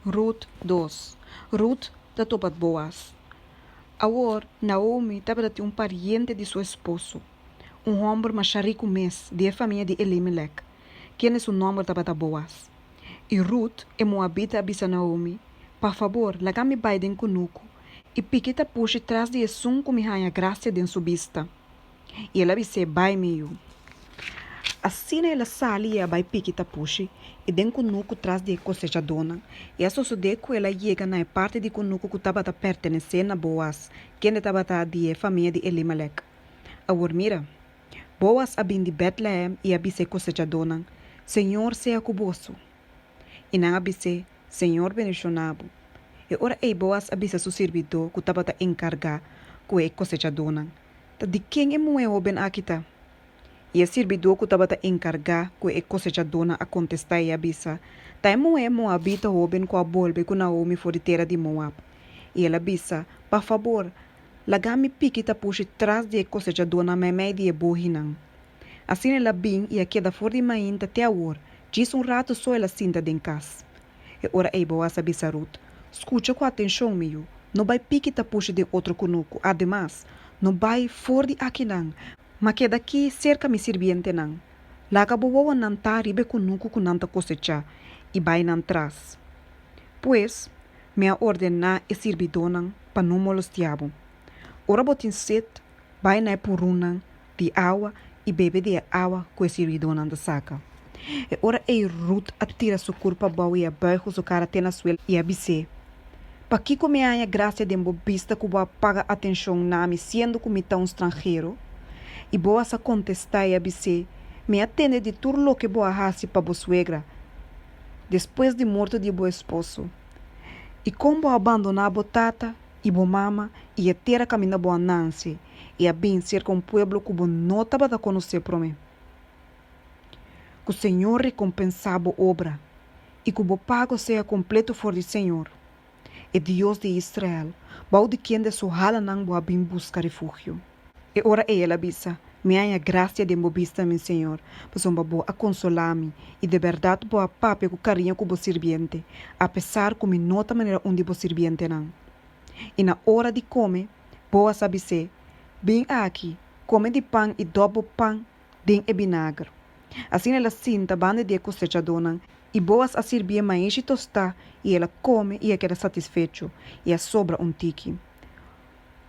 Rut dos. Rut ta topa Boaz. Awor, Naomi tabata tin un pariente di su esposo, un hòmber masha riku mes di e famia di Elimelek, kende su nòmber tabata Boaz. I Rut, e moabita, a bisa Naomi, Pa fabor, laga mi bai den kunuku i piki tapushi tras di esun ku mi haña grasia den su bista. I el a bis'é, Bai, mi yu. Asina el a sali i a bai piki tapushi i den kunuku tras di e kosechadónan. I a sosodé ku el a yega na e parti di kunuku ku tabata pertenesé na Boaz, kende tabata di e famia di Elimelek. Awor mira, Boaz a bin di Bètlehèm i a bisa e kosechadónan, Señor sea ku boso! I nan a bis'é, Señor bendishoná bo. E ora ei Boaz a bisa su sirbidó ku tabata enkargá ku e kosechadónan, Ta di ken e muhé hóben aki ta? I e sirbidó ku tabata enkargá ku e kosechadónan a kontestá i a bisa, Ta e muhé moabita hóben ku a bolbe ku Naomi for di tera di Moab. I el a bisa, Pa fabor, laga mi piki tapushi tras di e kosechadónan meimei di e bohinan. Asina el a bin i a keda for di mainta te awor, djis un ratu so el a sinta den kas. E ora ei Boaz a bisa Rut, Skucha ku atenshon, mi yu, no bai piki tapushi den otro kunuku, ademas, no bai for di akinan, ma keda aki serka mi sirbientenan. Laga bo wowonan ta riba e kunuku ku nan ta kosechá i bai nan tras. Pues, mi a ordená e sirbidónan pa no molestiá bo. Ora bo tin set, bai na e purúnnan di awa i bebe di e awa ku e sirbidónan ta saka. E ora ei Rut a tira su kurpa abou i a bùig ku su kara te na suel i a bis'é, Pakiko mi a haña grasia den bo bista ku bo a paga atenshon na mi siendo ku mi ta un stranhero? I Boas a kontestá i a bis'é, Mi a tende di tur loke bo a hasi pa bo suegra despues di morto di bo esposo, i kon bo a bandoná bo tata i bo mama i e tera kaminda bo a nanse i a bin serka un pueblo ku bo no tabata konosé promé. Ku Señor rekompensá bo obra i ku bo pago sea kompleto for di Señor, e Dios di Israel, bou di kende su halanan bo a bin buska refugio. E ora ei el a bisa, Mi a haña grasia den bo bista, mi Señor, pasobra bo a konsolá mi, i de bèrdat bo a papia ku kariño ku bo sirbiente, apesar ku mi no ta manera un di bo sirbientenan. I na ora di kome, Boas a bis'é, Bin aki, kome di pan i dòp bo pan den e binager. Asina el a sinta banda di e kosechadónan, i Boas a sirbié maishi tostá, i el a kome i a keda satisfecho, i a sobra un tiki.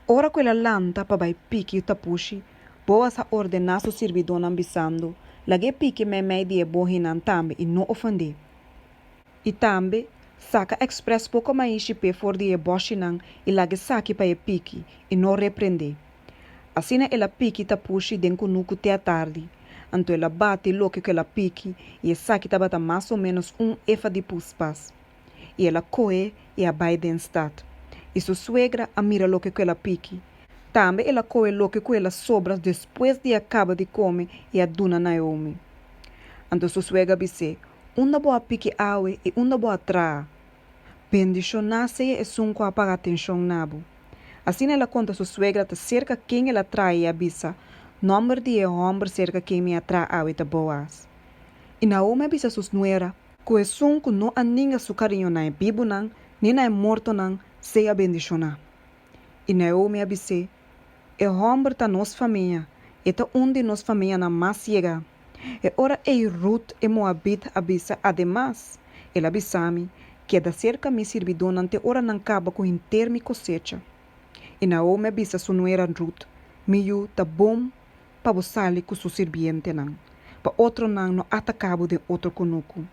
Ora ku el a lanta pa bai piki tapushi, Boas a ordená su sirbidónan bisando, Lag'é piki meimei di e bohinan tambe i no ofend'é. I tambe, saka èksprès poko maishi p'e for di e bòshinan i laga esaki pa e piki, i no reprend'é. Asina el a piki tapushi den kunuku te atardi. Anto el a bati loke ku el a piki, i esaki tabata mas o ménos un efa di puspas. I el a kohe i a bai den stat. I su suegra a mira loke ku el a piki. Tambe el a kohe loke ku el a sobra despues di a kaba di kome i a duna Naomi. Anto su suegra a bis'é, Unda bo a piki awe i unda bo a traha? Bendishoná sea esun ku a paga atenshon na bo. Asina el a konta su suegra ta serka ken el a traha i a bisa, Nòmber di e hòmber serka ken mi a traha awe ta Boaz. I Naomi a bisa su nuera, Ku esun ku no a ninga su kariño na e bibunan ni na e mortonan sea bendishoná. I Naomi a bis'é, E hòmber ta nos famia, e ta un di nos famianan mas yegá. E ora ei Rut e moabita a bisa, Ademas, el a bisa mi, Keda serka mi sirbidónan te ora nan kaba ku henter mi kosecha. I Naomi a bisa su nuera Rut, Mi yu, ta bon pa bo sali ku su sirbientenan, pa otronan no ataká bo den otro kunuku.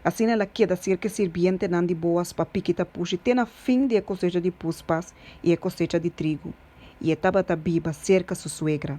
Asina el a keda serka e sirbientenan di Boaz pa piki tapushi te na fin di e kosecha di puspas i e kosecha di trigu, i e tabata biba serka su suegra.